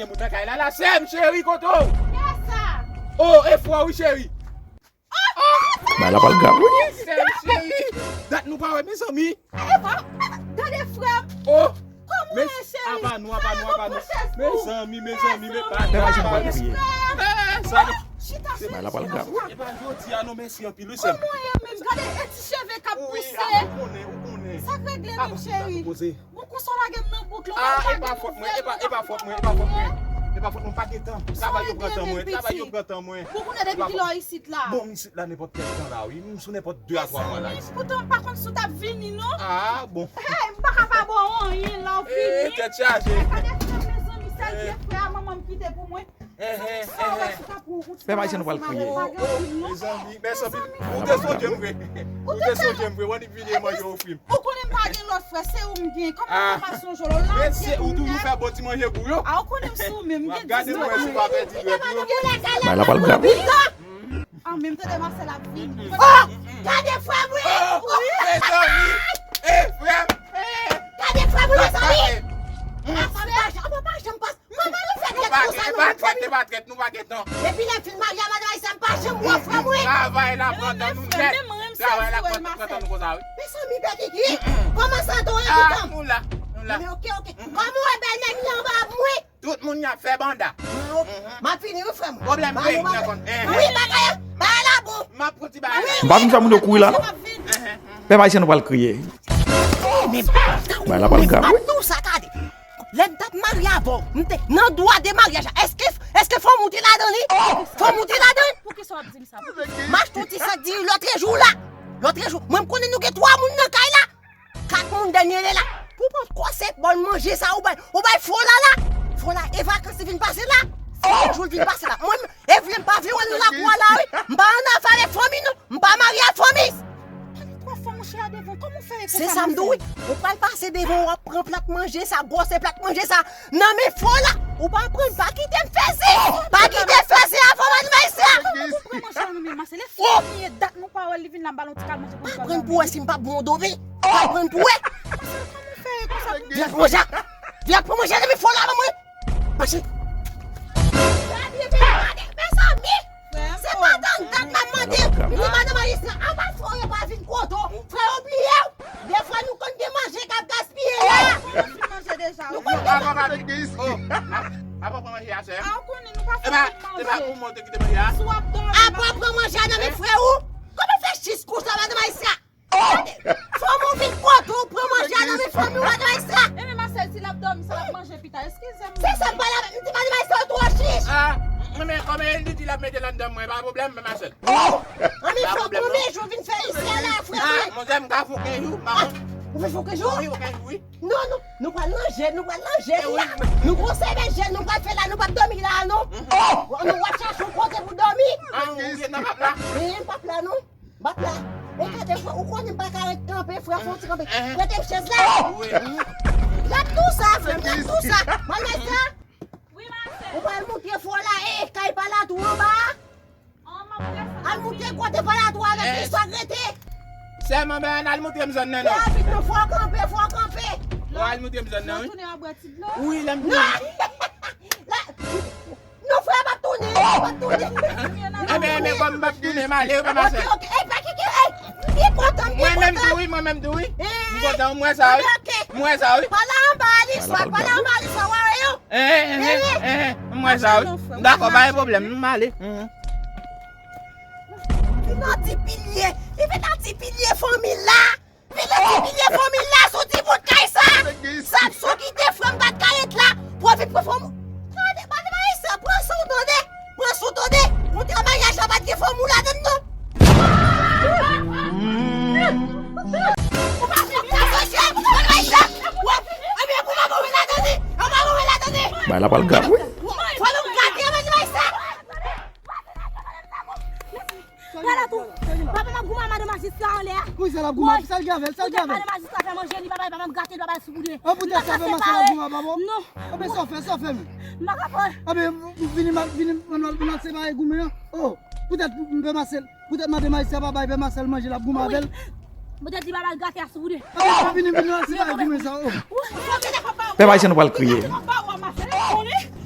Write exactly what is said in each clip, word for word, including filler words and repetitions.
Gen moun nan kay la, la, sè m cheri, kote w? Kiyès sa? Oh, e frè w wi, cheri. Bagay la pral grav wi. Sè m cheri. Dat nou pa wè, mezanmi. Eva, gade frè m. Oh. Kòman w ye, cheri? Apa nou, apa nou, apa nou. Mezanmi, mezanmi, me pa. Pè Maïsyen pral kriye. Chita, chita. Bagay la pral grav. E pa jodi a non, mèsi anpil wi, sè m. Kòman w ye menm? Gade e ti cheve k ap pouse. Ou konnen, ou konnen. Sa k regle menm, cheri? Bon, konsa w lage m nan bouk la, ah, e pa fòt mwen, e pa, e pa fòt mwen, e pa fòt mwen. E pa fòt mwen, pa gen tan. Travay yo pran tan mwen, travay yo pran tan mwen. Bon, kounye a depi kilè w isit la? Bon, m isit la nenpòt kèl tan la, wi. M sou nenpòt de a twa mwa la isit. Poutan m pa konn si w t ap vini, non. Ah, bon. Hey, m pa ka pa ba w anyen la, w fini. Eh, tèt chaje. Gade frè m, mezanmi, sèl vye frè a manman m kite pou mwen. Pè Maïsyen, nou pral kriye. Mezanmi, mèsi anpil. Ou te sonje m vre. Ou te sonje m vre. W annik vini e manje ofri m. Ou konnen m pa gen lòt frè, se ou m gen. Kòman m te pa sonje w la? Men se ou toujou fè bon ti manje pou yo. Ah, ou konnen m sou men, m gen dis mwa. Gade mwen si w pa pèdi dwèt yo. Bagay la pral grav wi. Ah, men m tande Marcel ap vini. Oh! Gade frè m wi! Oh! Mezanmi! Eh, frè m! Gade frè m wi, mezanmi! Marcel! Apa m pa janm pas. Manman nou fè tèt konsa nou menm fanmi. Nou pa trèt, nou pa gen tan. Depi lè m fin marye a madanm Ayisyen, m pa janm wè frè mwen. Travay la pran tan nou nèt. Travay la pran tan nou konsa wi. Mezanmi, bèl Kiki, kòman santi w, epi tan? Nou la, nou la. Men oke, oke. Kòman w wè bèlmè m nan anba mwen? Tout moun y ap fè banda. M ap vini wi frè mwen. Pwoblèm peyi nan konn. Wi, bagay, bagay la bon. M ap pran ti bagay la. M pa vin fè moun yo kouri la non. Pè Maïsyen, nou pral kriye. Bagay la pral grav wi. Lè m t ap marye avè w, m te nan dwa de maryaj la. Èske, èske fanm ou te ladan li? Fanm ou te ladan? Poukisa w ap di m sa? M achte yon ti sak diri lòtrejou la. Lòtrejou, mwen m konnen nou gen twa moun nan kay la. Kat moun dènye lè la. Pou pran kò se bòn manje sa ou bay, ou bay fo la la. Fo la, e vakans li vin pase la. Se de jou l vin pase la. Mwen, e vle m pa vle wè l nan lakou a la wi. M pa annafè avèk fanmi nou. M pa marye ak fanmi. Pale twò fò monchè a devan. Kòman w fè e konsa? Se sa m di w wi. Ou pral pase devan, w ap pran plat manje sa, gwòsè plat manje sa nan men fo la. Ou pa pran, pa kite m fè se. Pa kite m fè se avè w madanm Ayisyen. Kòman pou pran manje a nan men Marcel? E fini e dat nou pa wè l, li vin la m ba l yon ti kal manje pou li. Pa pran pou wè si m pa bon domi. Pa pran pou wè. Marcel, kòman w fè e konsa pou m. Vin pran manje a. Vin pran manje a nan men fo la ban mwen. Mache. Gade, men gade, mezanmi. Se pa tann dat m ap mande. M di madanm Ayisyen, apa frè w yo pa vin kote w? Frè yo bliye w? Defwa nou konn gen manje k ap gaspiye la. Nou konn gen manje deja. Apa pran manje a, sè? Ah, ou konnen nou pa fè tout manje. Epa, epa pou mwen te kite manje a. Si w ap dòmi, apa pran manje a nan men frè ou? Kòman fè jis konsa, madanm Ayisyen? Gade, fanm ou vin kote w pran manje a nan men fanmi w, madanm Ayisyen. Ebyen, Marcel, si l ap dòmi, sa l ap manje pita. Eskize m. Se sa m pale avèk, m di madanm Ayisyen ou twò chich. Ah, men kòm li di l ap mete l anndan mwen, pa pwoblèm, men Marcel. Oh! Ann, men fò konbyen jou vin fè isi a la, frè mwen? Ah, monchè, m ka fouke jou, m pa konn. Ou vin fouke jou? Wi, fouke jou, wi. Non, non, nou pral nan jèn, nou pral nan jèn la. Nou gon semèn jèn nou pral fè la, nou p ap dòmi la, non. Oh! Nou w ap chache yon kote pou dòmi. Ah, ou rete nan pap la? Men pap la, non. M ap la. Men gade, frè, ou konnen m pa ka ret kanpe, frè, fè yon ti kanpe. Prete m chèz la. Wi. L ap tou sa, frè m, l ap tou sa. Manmèl sa. Wi, Marcel. Ou pral moutre fò la, e, kay pa la tou anba. Al moutre kote pa la tou avèk istwa k rete. Sèlman, ben, al moutre m zòn nan, non. Fè vit, non, fò w kanpe, fò w kanpe. Ou al moutre m zòn nan, wi. Wi, lè m tounen. Non, frè, pa tounen, pa tounen. Enben, enben, kòm m p ap tounen, m ale, wi, papa chèf. Ok, ok, e pa kiki, e, m kontan, m kontan. Mwen menm tou, wi, mwen menm tou, wi. M kontan, m wè sa, wi. M wè sa, wi. Pale anba Aliswa, pale anba Aliswa, w a wè yo. Eh, eh, eh, eh, m wè sa, wi. M dakò, pa gen pwoblèm, m ale. Vin nan ti pilye, vin nan ti pilye fanmi la. Vin nan ti pilye fanmi la, sou ti bout kay sa. Sa m sou kite frè m pa t ka ret la. Pwofit pou fanm. Tande, madanm Ayisyen, pran sou w tande. Pran sou w tande. Kontra maryaj la pa t gen fanm ou ladann non. Ou pa fè sa, madanm Ayisyen. Ebyen, pou maman w ladann li. Pou maman w ladann li. Bagay la pral grav, wi. Fò nou gate, madanm Ayisyen. Pale tou. Papa m ap goumen ak madan majistra anlè a. Kisa l ap goumen? Sa l gen avè l? Sa l gen avè l? Madan majistra fè manje li, papa, papa m gate l, papa l soupoude. An poutèt sa pè Masèl ap goumen ak papa w? Non. Anben sa w fè, sa w fè menm? M pa ka pran. Anben vini, vini, ann al separe goumen an. Oh, poutèt pè Masèl, poutèt madan majistra pa bay pè Masèl manje, l ap goumen avè l. Poutèt li papa l gate a soupoude. Anben vini, vini, ann al separe goumen sa, oh. Pè Masèl, nou pral kriye.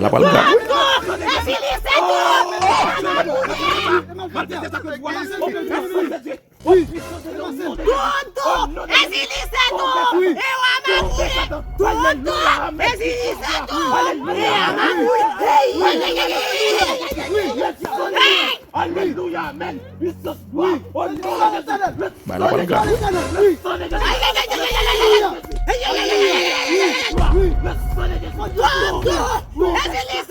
Bagay la pral grav wi. Tonton, Ezili se tou! Tonton, Ezili se tou! E wa magouyè! Tonton, Ezili se tou! E wa magouyè! Hey! Hey! Hey! Hey! Alelouya, amen. Puissance, gloire. Au nom de Jésus. Le sang de Jésus. Le sang de Jésus. Le sang de Jésus.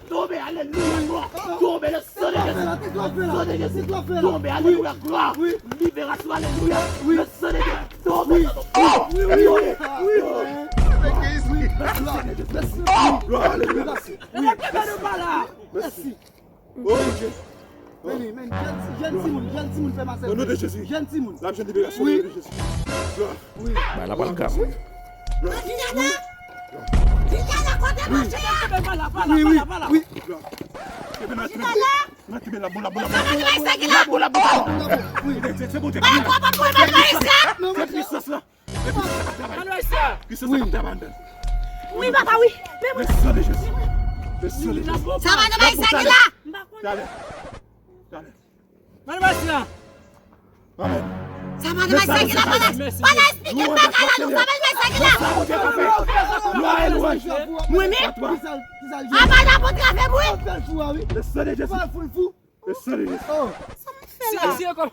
Tombe, alelouya, gloire. Tombe, le sang de Jésus. Le sang de Jésus. Tombe, alelouya, gloire. Libération, alelouya. Le sang de Jésus. Tombe, tombe, tombe. Gloire, alelouya. Merci. Oh, Bondye. Vini, men, jèn, jèn timoun, jèn timoun fè Masèl. O non de Jezi. Jèn timoun. L ap jwenn liberasyon o non de Jezi. Glwa. Wi. Bay la pral grav, wi. Glwa. Wi, wi, wi. Glwa. Kenbe nan tibè. Nan tibè la, bon, la, bon, la, bon, la, bon, la, bon, la, bon. Wi. Se, se, se Bondye ki mwen. Se pisans la. Madan Maïs la. Wi, papa, wi. Le sang de Jésus. Le sang de Jésus. Sa madan Maïs la ki la? Talè. Talè. Madan Maïs la. Amen. Sa madan Maïs la ki la, pa la, pa la eksplike m bagay la, non, sa madan Maïs la ki la. Mwen menm? Apa la pou trafe mwen? Le sang de Jésus. Le sang de Jésus. Sa m fè la? Si, si, ankò.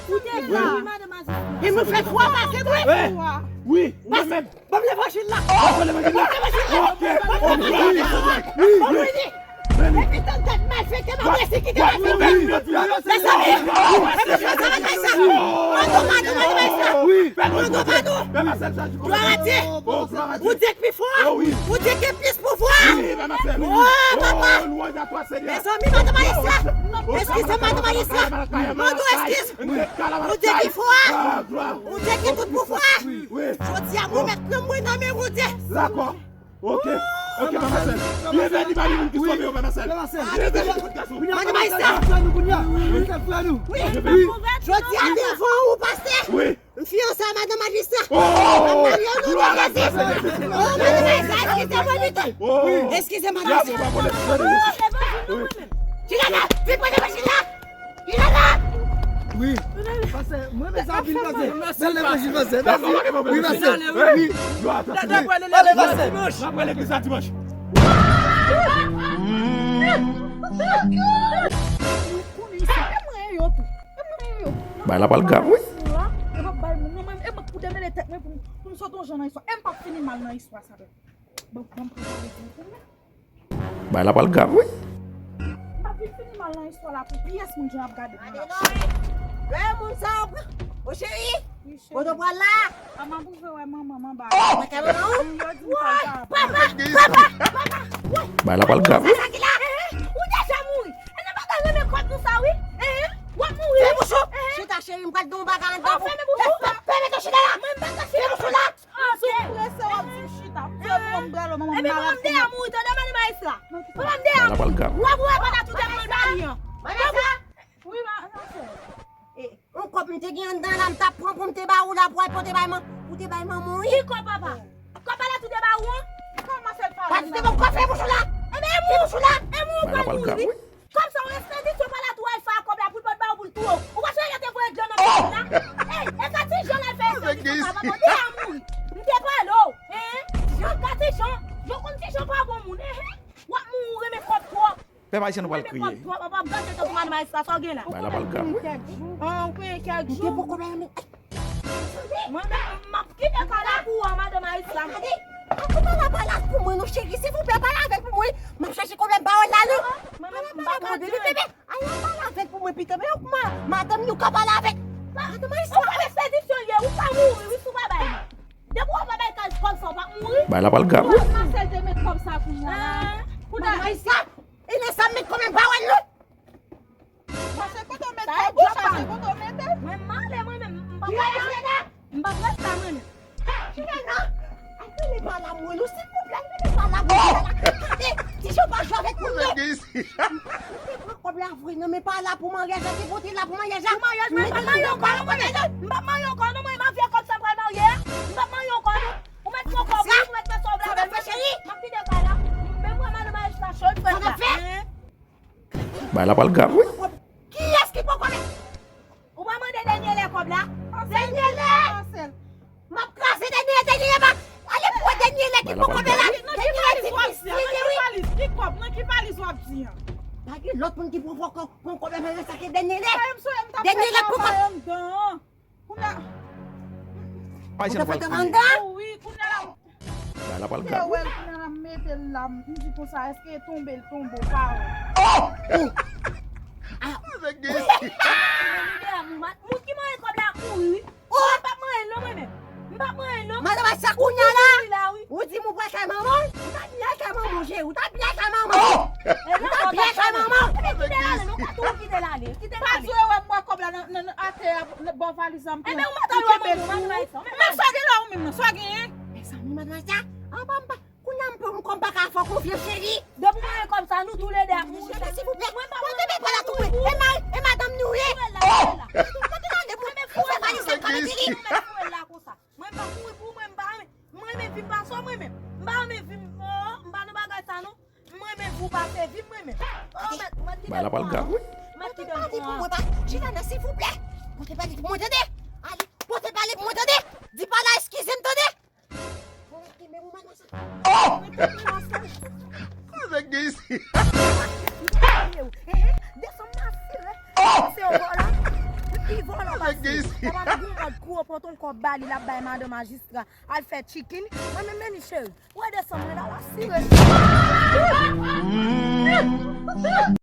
Ou te la, wi, madan Maïs la. E mwen fè fwa pase mwen? Wi, mwen menm. Ban m levanjil la. Ban m levanjil la. Ok, ok. Wi, wi. Epi tande tèt malfektè, ban m resi kite la. Mezanmi, epi fè sa, fè sa. Pardon, pardon, pardon, pardon. Pardon, pardon. Glwa a Dye. Ou Dye ki pi fò. Ou Dye ki plis pouvwa. Oh, papa. Mezanmi, madan Maïs la. Eskize m, madan Maïs la. Mande eskiz. Ou Dye ki fò. Ou Dye ki tout pouvwa. Jodi a, mwen met nanm mwen nan men ou, Dye. Dakò. Ok. Ok, Papa Sèl. Leve li ba li moun ki sove yo, Papa Sèl. Leve li moun gason. Madan Maïs la. Wi. Jodi a, devan ou pase. Wi. M fiyanse a madan Maïs la. Oh! M marye o non de Jezi. Oh, madan Maïs la, eskize mwen pito. Eskize madan Maïs la. Ki la la? Vin pran levanjil la. Ki la la? Wi. Pastè, mwen renmen sa anpil, pastè. Bèl levanjil, pastè. Mèsi. Wi, pastè. Wi. Pastè. N ap wè legliz la dimanch. Bay la pral grav, wi. E m ap bay moun nan, mwen, e mwen k pou demele tèt mwen pou m, pou m sot yon jan nan istwa. E m p ap fini mal nan istwa sa, pèp. Bon, bon, bon, bon, bon, bon. Bay la pral grav, wi. M p ap vin fini mal nan istwa la pou pyès moun jan ap gade m la. Lè moun sa yo pran, o cheri, kote w pral la? Mwen kay manman w. Papa, papa, papa. Bay la pral grav, wi. Sa ki la? Ou deja mouri. E nan bagay renmen kòb nou sa, wi. Ehe, w ap mouri, wi. Fè bouch ou. Chita, cheri, m pral di w yon bagay anndan pou. Fèmen bouch ou. Fèmen, fèmen, chita la. Mwen m pa ka chita. Fè bouch ou la. Ah, si w prese, w ap di m chita. Fè m pran m bralo, manman m malad. Ebyen, manman m deja mouri, tande, madan Maïs la. Manman m deja mouri. W ap wè pandan tout tan mwen ba li an. Madan Maïs la. Wi, ma. E, yon kòb m te gen anndan la, m t ap pran pou m te ba ou la, pou al pote bay man-, pou te bay manman w, wi. Ki kòb, papa? Kòb pa la tou te ba ou an? Kòb Masèl pa la. Pa di te ban m kòb, fè bouch ou la. Ebyen, e mwen. Fè bouch ou la. E mwen ou pral mouri, wi. Kòb sa yon ekspedisyon pa la tou al fè a kòb la pou l pot ba ou pou l touye w. Ou pa sonje yo te voye John nan machin la? Ey, e ka ti John al fè ekspedisyon sa, papa, m te a mouri. M te pale w, en? Ti John, ka ti John, yo konn ti John pa bon moun, en, en. W ap mouri, ou renmen kòb twòp. Pèp ayisyen nou pral kriye. Ou renmen kòb twòp, papa, w ap gate tankou madan Maïs la, sa w gen la? Bay la pral grav, wi. Ah, ou gen kèk jou. M te poko bay anmen. Mwen menm, m ap kite kay la pou ou, madan Maïs la. Gade, pa pale la pou mwen non, cheri, silvouplè, pale avè l pou mwen. M ap chache pwoblèm pawòl la, non. Mwen menm, m pa pale, bebe, bebe. Al la pale avè l pou mwen, pito, men yon ma-, madanm nou ka pale avè l. Madan Maïs la. Ou pa ekspedisyon l ye, ou pa mouri, wi, si w pa bay li. Depi w pa bay kòb sa, w pa mouri. Bay la pral grav, wi. Madan Maïs la. E nan sa m met kòb m ba w, non. Chache kote w met kòb ou, chache kote w mete. Mwen m ale, mwen menm, m p ap rete la. M p ap rete la, mwen menm. Juliana, al rele pa la mwen, non, silvouplè, al rele pa la mwen, Juliana. Tande, ti Jean pa jwe avèk moun, non. M te pran kòb la vre, non, men pa la pou maryaj la, te pote la pou maryaj la. Pou maryaj, mwen pa marye ankò, non, mwen menm. M p ap marye ankò, non, mwen, ma vye kòb sa pral marye a. M p ap marye ankò, non. Ou mèt pran kòb ou, ou mèt fè sa w vle avè l, cheri. M ap kite kay la. Men mwen, madan Maïs la, cho, l fè sa. Bay la pral grav, wi. Kiyès ki poko met? Ou pa mande dènye lè kòb la? Dènye lè! M ap kraze dènye lè, dènye lè, m ap ale pou dènye lè ki poko met la. Dènye lè difisil, wi. Ki kòb, nan ki valiz w ap di an? Pa gen lòt moun ki poko pran kòb la, men sa ki dènye lè. Dènye lè poko. Kounye a. Ayisyen nou pral kriye. Wi, kounye a la. Bay la pral grav, wi. Kounye a la, m mete l la, m di konsa, èske e tonbe l tonbe ou pa wè? Oh! Ah! Moun ki manje kòb la ap mouri, wi. Oh! M p ap manje l non, mwen menm. M p ap manje l non. Madan Maïs la, kounye a la. Ou di m ou pral kay manman w? Ou ta byen al kay manman w, cheri. Ou ta byen al kay manman w. Ou ta byen al kay manman w. Nan, nan, atè a, nan bò valiz la, m pran. Ebyen, ou mèt al wè manmi w, manmi w. Men sa w gen la ou menm nan, sa w genyen? Mezanmi, madanm sa, anba m pa, kounye a m pa, m kòm pa ka fè w konfyans, cheri. Depi w genyen kòm sa, nou toulède ap mouri. Cheri, silvouplè, mwen pa mwen te vin pa la tou prè. E ma-, e madanm nou ye. Mwen te tande pou, pou fè valiz la, kòm di li. Mwen pa mouri pou mwen, m pa renmen. Mwen renmen vi m pase w, mwen menm. M pa renmen vi m, oh, m pa nan bagay sa non. Mwen renmen vi w pase vi m, mwen menm. Oh, mèt, mèt kite m pran. Bagay la pral grav, wi. Mèt kite m pran. Mwen pa, Jilana, silvouplè. Pote pale pou mwen, tande. Ale, pote pale pou mwen, tande. Di pa la, eskize m, tande. Mwen renmen ou, madanm sa. Oh! Mwen renmen ou, madanm sa. Sa nèg gen isi? Desann m asire. Se yon vòlò. Li vòlò pase. Papa m gon mòd kou pote yon kòb ba li, l ap bay madan majistra. Al fè chicken. Mwen menm, men li cheri. Ou wè desann mwen la, l asire.